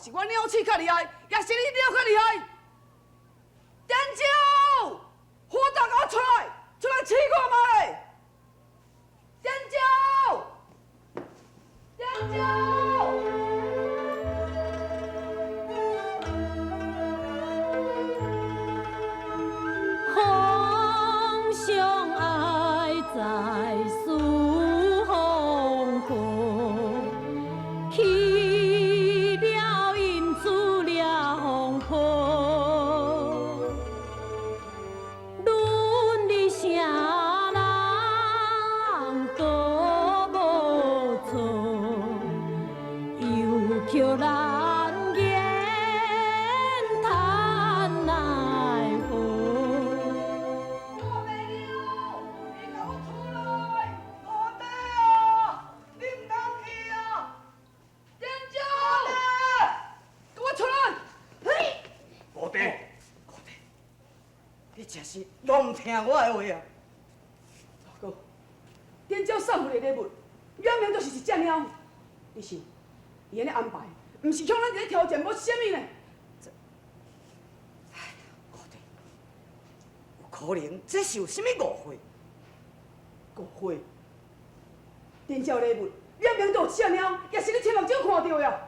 是我鳥鼠較厲害，抑是你鳥較厲害？店長，火大共我出來，出來試看覓！店長，店長。風相愛在四方去，去了引出了風波。論你啥人都無錯，又叫人言嘆奈何。我袂了，你共我出來！我弟啊，你毋通去啊！店長，共我出來！嘿，五弟，五弟，你真是攏毋聽我的話啊！大哥，店長送予你的禮物，明明就是一隻貓。你想，伊按呢安排，毋是向咱佇咧挑戰無啥物呢？五弟，有可能這是有啥物誤會？誤會？店長禮物明明就有一隻貓，也是你親目睭看著的啊！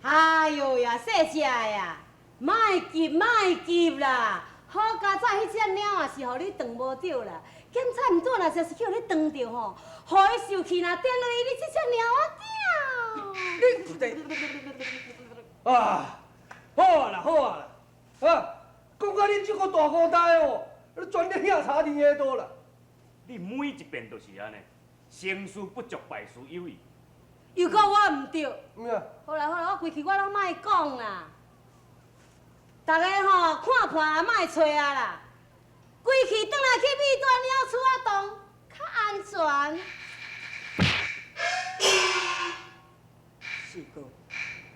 哎喲呀，細隻的啊，莫急莫急啦，好佳哉，彼隻貓也是予你撞無著啦。檢查毋對，若真是去予你撞著吼，予伊受氣，若電落去，你這隻貓仔你五弟，啊，好啊啦，好啊啦，啊，講到恁這個大孤呆哦，你全咧遐查佇下度啦。你每一遍都是按呢，成事不足，敗事有餘。又閣我毋對。毋啊，好啦好啦，我規氣我攏莫講啦。逐家吼看破也莫揣啊啦。規氣轉來去米大貓厝仔當，較安全。四哥，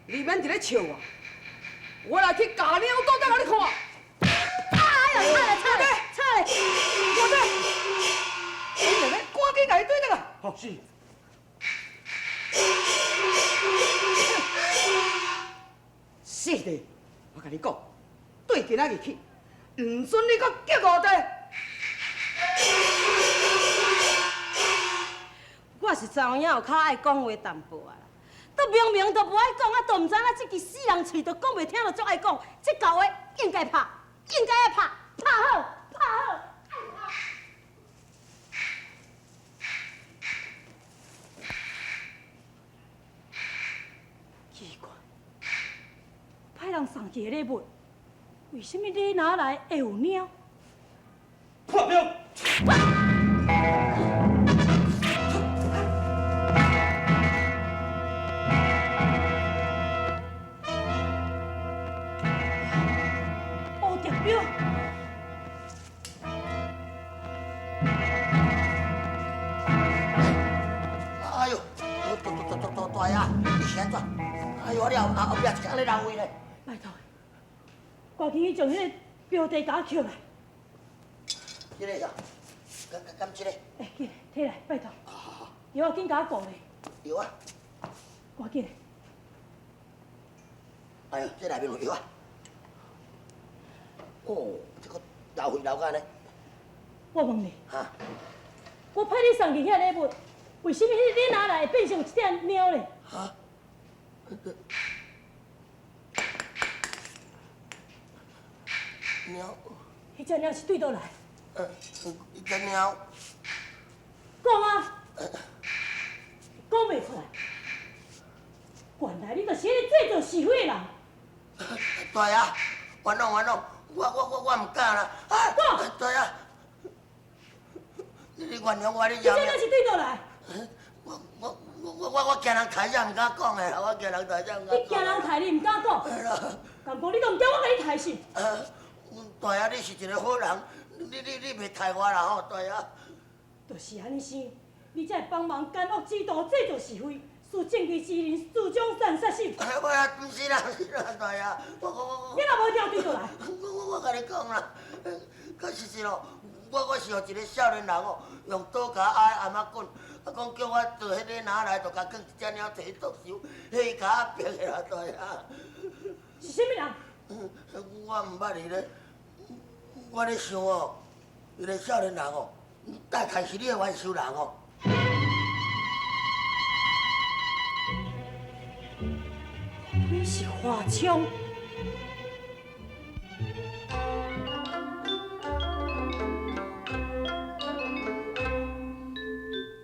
你免佇咧笑我，我來去咬貓倒轉予你看。哎呦，吵咧吵咧吵咧！我弟，你兩个趕緊共伊對轉來。好是。四弟，我共你講，對今仔日起，毋准你閣叫五弟。我是知影有較愛講話淡薄仔啦，都明明都無愛講，啊，都毋知影這支死人喙都講袂聽，就足愛講。這舊話應該拍，應該愛拍，拍好，拍好，愛拍。奇怪，派人送去的禮物，為啥物禮拿來會有貓？破表。烏蝶錶。哎呦，大大大大大呀！你是按怎？哎呦，你後後壁一個按呢流血咧。拜託，趕緊去將彼个標題共我抾來。這個呀，敢敢敢這個？欸，緊，提來，拜託。藥仔緊共我顧咧。藥啊！趕緊。哎呦，這內面有藥啊！哦，這個流血流甲按呢。我問你。哈？我派你送去遐禮物，為啥物彼禮拿來會變成一隻貓咧？哈？貓？彼隻貓是對佗來？彼隻貓。講啊！講袂出來。原來你就是彼个製造是非的人。大爺，冤枉冤枉，我我我我毋敢啦。講。大爺，你原諒我，你這隻貓是對佗來？我我我我我驚人刣才毋敢講的啦，我驚人刣才毋敢講。你驚人刣你毋敢講？敢講你都毋驚我共你刣死？大爺，你是一個好人，你你你袂刣我啦吼，大爺。就是按呢生，你才會幫忙奸惡之徒製造是非，使正義之人自將散殺死。我毋是啦，毋是啦，大爺，我我我我。你若無聽對佗來？我我我共你講啦，確實是咯，我我是予一个少年人哦，用刀共我压頷仔棍，啊讲叫我做彼个拿来，就共囥一只猫提去毒手，彼伊共我逼的啦，大侠。是啥物人？我毋捌伊咧，我咧想哦，彼个少年人哦，大概是你的冤仇人哦。你是华昌。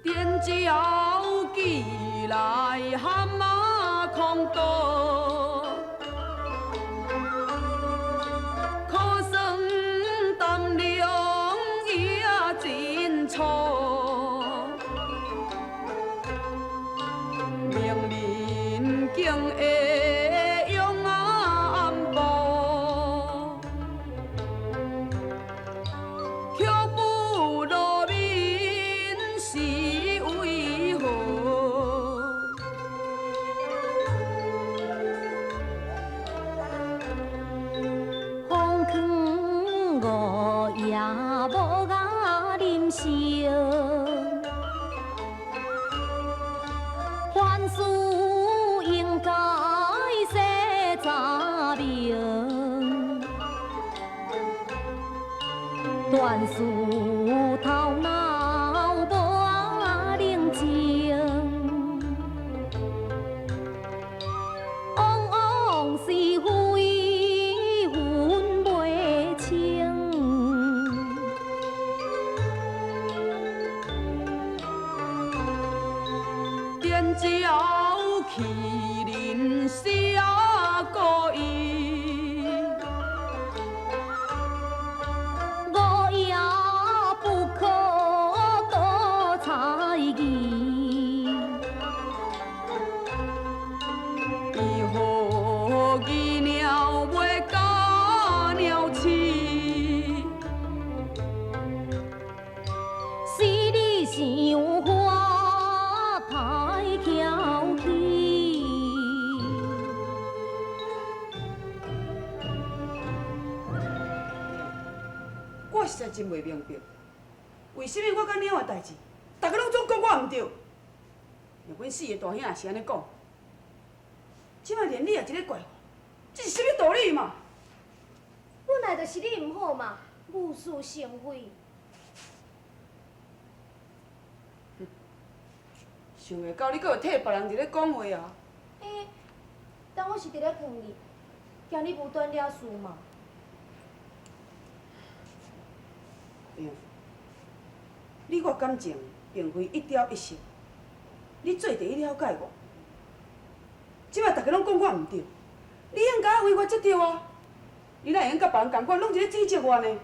踮鸟起来喊啊空岛，可算胆量伊也真粗，明人竟会用啊暗布，却不露面是为何？风劝我也无甲啉烧，凡事应该细查明，断事头脑无冷静，往往是非分袂清。踮鸟去人是故意，我也不可多猜疑。伊何意鸟袂甲鸟鼠？是你想法太娇气。我实在真袂明白，为什么我佮猫的代志，逐家拢总讲我毋对？连阮四个大兄也是按呢讲，这摆连你也一咧怪我，这是啥物道理嘛？本来就是你毋好嘛，无事生非。想袂到你阁会替别人伫咧讲话啊！欸，当我是伫咧劝你，惊你无端惹事嘛。对，你我感情并非一朝一夕，你做第一了解我。这摆逐家拢讲我毋对，你应该为我才对啊！你哪会用佮别人仝款，拢伫咧指责我呢？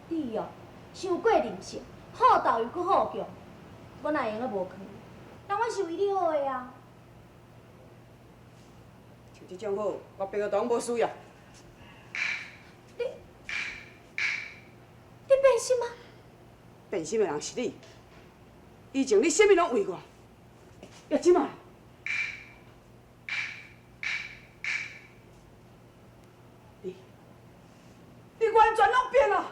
你哦，伤过任性，好斗又阁好强，我哪会用得无劝你？人我是为你好的啊！像这种好，我别个当无需要。你变心吗？变心的人是你，以前你啥物拢为我，啊，这摆，你完全拢变啊！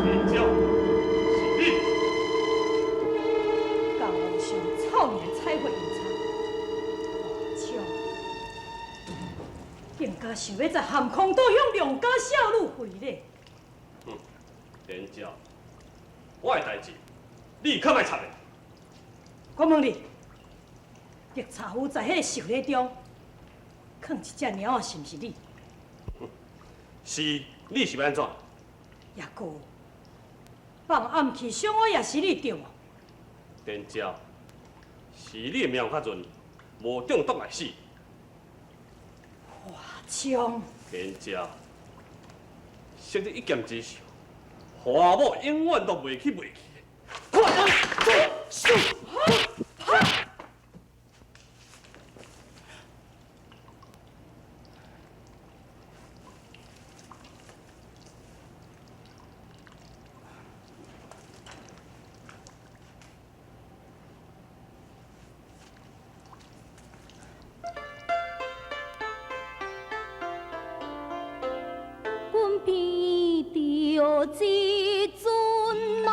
连鸟，是你。江湖上臭名的彩绘银钗，华昌，更加想欲在含空岛向良家少女回礼。哼，连鸟，我的代志，你較莫插的。我问你，绿茶夫在彼个寿礼中，囥一只猫仔，是毋是你？是，你是欲按怎？也阁放暗器伤我也是你对无？电鸟，是你的命较润，无中毒来死。华枪。天鸟，昔日一剑之仇，华某永远都袂去袂去。阮鼻著一阵啊，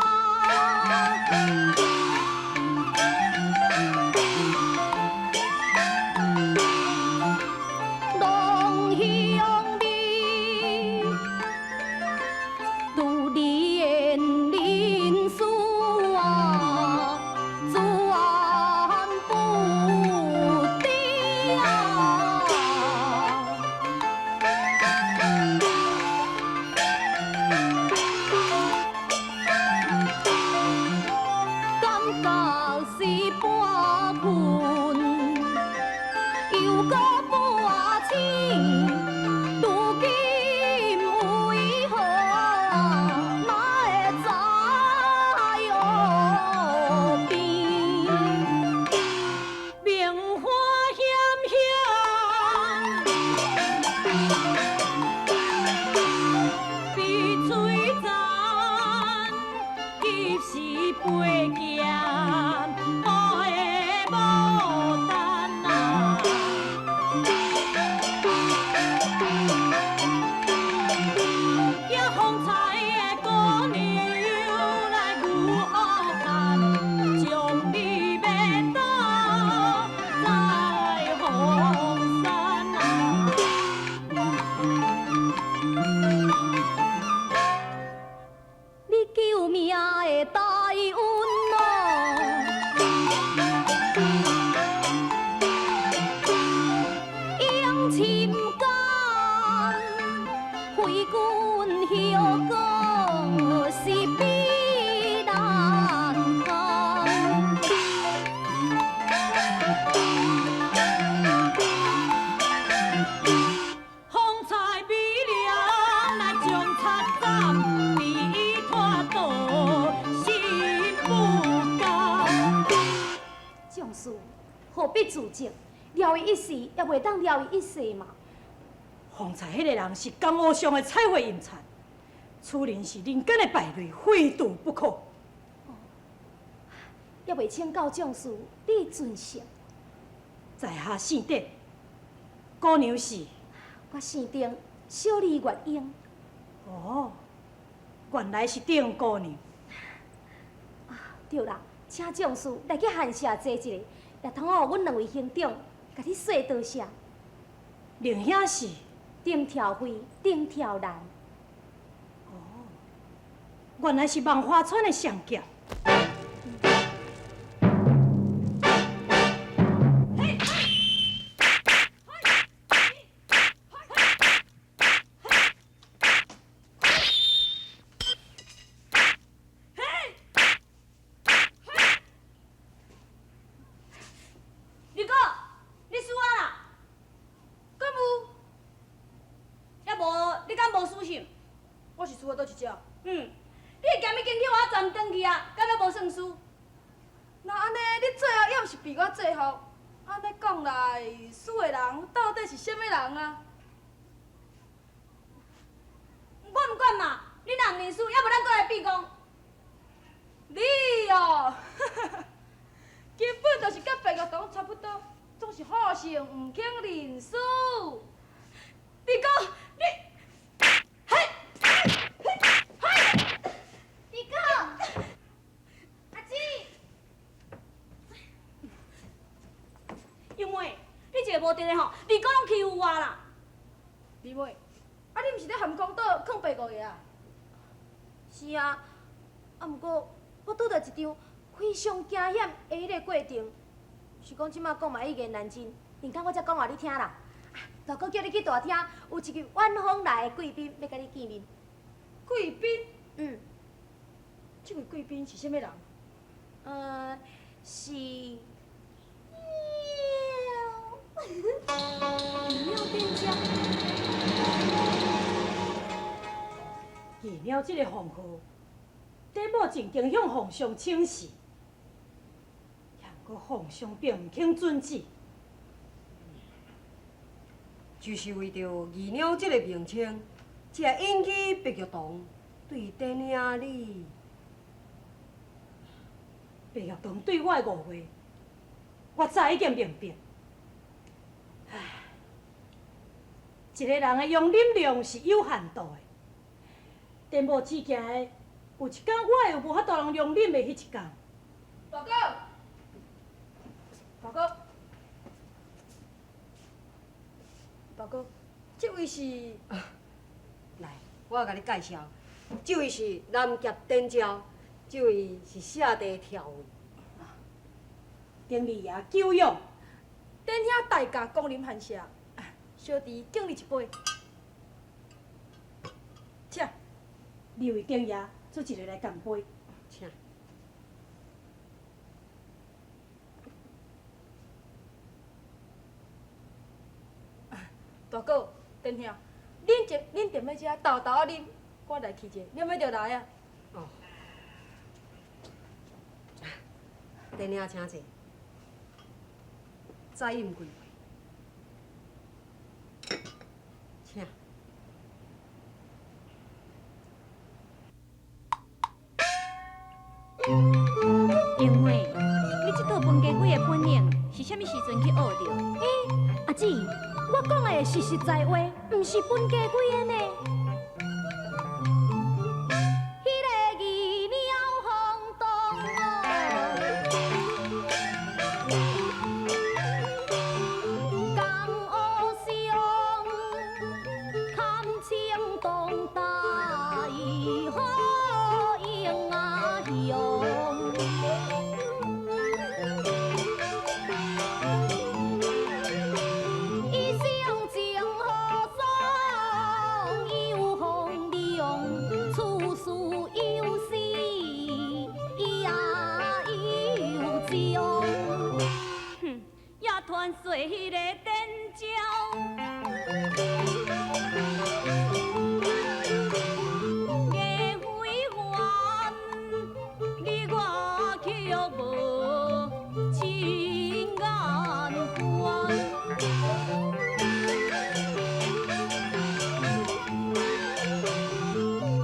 拢向你拄连人事啊，转不定啊。感觉是半困，又阁半醒，如今为何哪会知乌边？名花险险，比璀璨，彼是飞剑，我的牡丹啊。叫风采的姑娘来牛恶汉，将你要倒在红山啊。你救命的大恩哦，用心肝，为君休过是比难堪。风采美娘来将贼斩，比拖倒心不甘。将士何必自责？饶伊一时，也袂当饶伊一世嘛。方才彼个人是江湖上的彩绘阴贼，此人是人间的败类，非除不可。也袂请教将士，你尊姓？在下姓邓，姑娘是？我姓丁，小字月英。哦，原来是邓姑娘。对啦，请将士来去寒舍坐一下，也通予阮两位兄长共你说多谢。林兄是？丁跳飞，丁跳兰。哦，原来是万花村的上侠。二哥，你输啊啦？敢有？也无，你敢无输心？我是输佗一只？嗯，你的剑已经去我斩断去啊，敢阁无算输？若按呢，你最后也毋是比我制服？按呢讲来，输的人到底是啥物人啊？我毋管嘛，你若毋认输，犹无咱阁来比讲。你哦，根本就是佮白玉堂差不多，总是好胜毋肯认输。二哥，你，嘿，嘿，嘿，二哥，阿姊，尤妹，你一个无伫的吼，二哥拢欺负我啦。二妹，啊你毋是咧含江岛囥白五个啊？是啊，啊毋过我拄著一場非常驚險的彼个過程，是講這馬講嘛一言難盡，陣間我才講予你聽啦。大哥叫你去大廳，有一個遠方來的貴賓欲共你見面。貴賓？嗯。這位貴賓是啥物人？是喵。喵店長。二猫這个封号，底某曾经向皇上请示，也毋过皇上并毋肯准旨。就是为著二猫这个名称，才会引起白玉堂对典兄你。白玉堂对我的误会，我早已经明白。唉，一个人的容忍量是有限度的。典某只惊的，有一天我会无法度通容忍的彼一天。大哥，大哥，大哥，这位是？来，我共你介绍，这位是南极典鸟，这位是谢地跳位。顶礼爷久仰，典兄大驾光临寒舍，小弟敬你一杯。请。二位敬爷，做一个来干杯。请。大哥，典兄，恁踮咧遮沓沓仔啉，我来去者，啉欲著来啊。哦。典兄请坐。再饮几杯。请。英妹，你这道分家鬼的本领是啥物时阵去学著？欸，阿姊，我讲的是实在话，毋是分家鬼的呢。彼个二猫风动哦，江湖上堪称当代好英雄。伊性情豪爽又风流，处事有时也有情。哼，也传说彼个典鸟。艺非凡，你我却无亲眼看。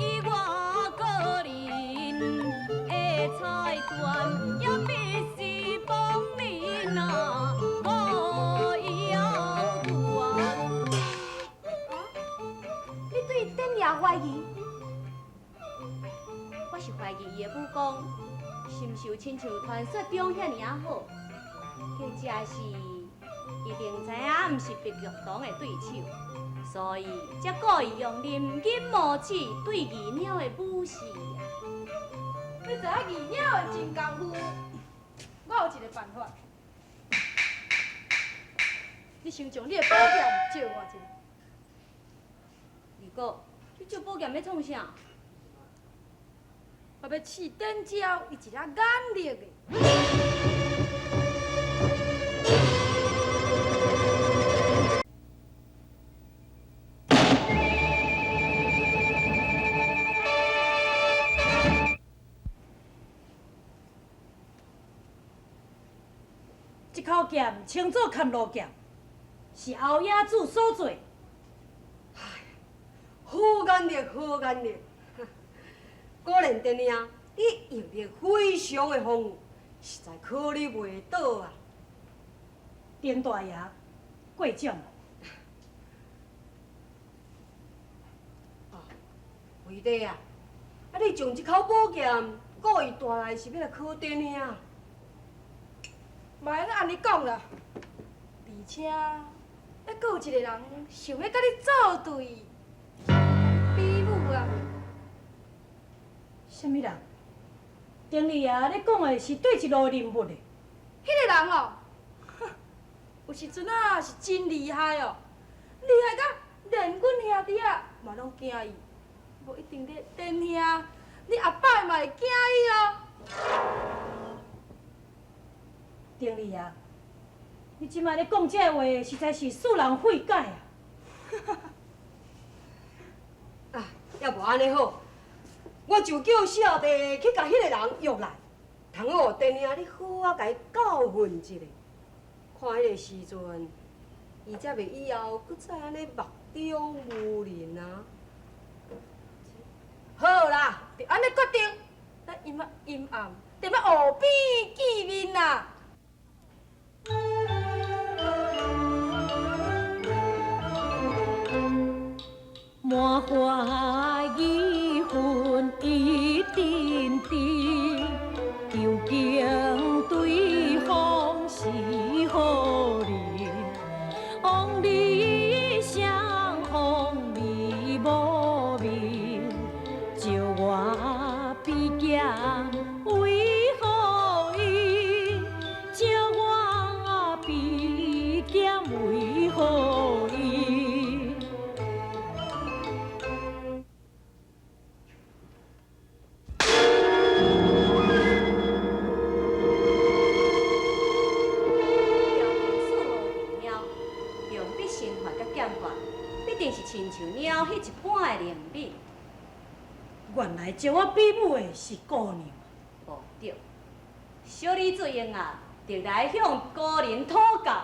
以我个人的猜断，也必是帮恁啊无摇断。你对典爷怀疑？我是怀疑伊的武功，是毋是有亲像传说中遐尔啊好，或者是伊明知影毋是白玉堂的对手，所以才故意用林金毛子对二猫的武士。你知影二猫的真功夫，我有一个办法。你先将你的宝剑借我一下。二哥，你借宝剑欲创啥？我欲试典鸟伊一粒眼力的。这口剑称作砍路剑，是后野主所做。好眼力，好眼力！果然典兄，你用力非常的丰富，实在考你袂倒啊！丁大爷，过奖了。哦，维弟啊，啊你将这口宝剑故意带来是欲来考典兄？嘛会用按呢讲啦，而且犹阁有一个人想欲佮你做对比武啊！啥物人？丁丽啊，你讲的是对一路的人物咧？彼个人哦，有时阵啊是真厉害哦，厉害甲连阮兄弟仔嘛拢惊伊，无一定咧，电兄，你后摆嘛会惊伊哦。丁丽啊，你这摆咧讲这话，实在是使人费解啊！啊，要无按呢好，我就叫小弟去共彼个人约来，通好电兄你好仔共伊教训一下，看彼个时阵，伊才袂以后阁再按呢目中无人啊。好啦，就按呢决定，咱阴仔阴暗，踮咧湖边见面啦。满怀义愤一阵阵，究竟对方是何人？往日相逢你无面，招我比剑为何因？招我比剑为何因？朝廷赐予猫，用笔身法佮剑法，必定是亲像猫彼一般的灵敏。原来招我比武的是姑娘。无对，小女子英啊，特来向高人讨教。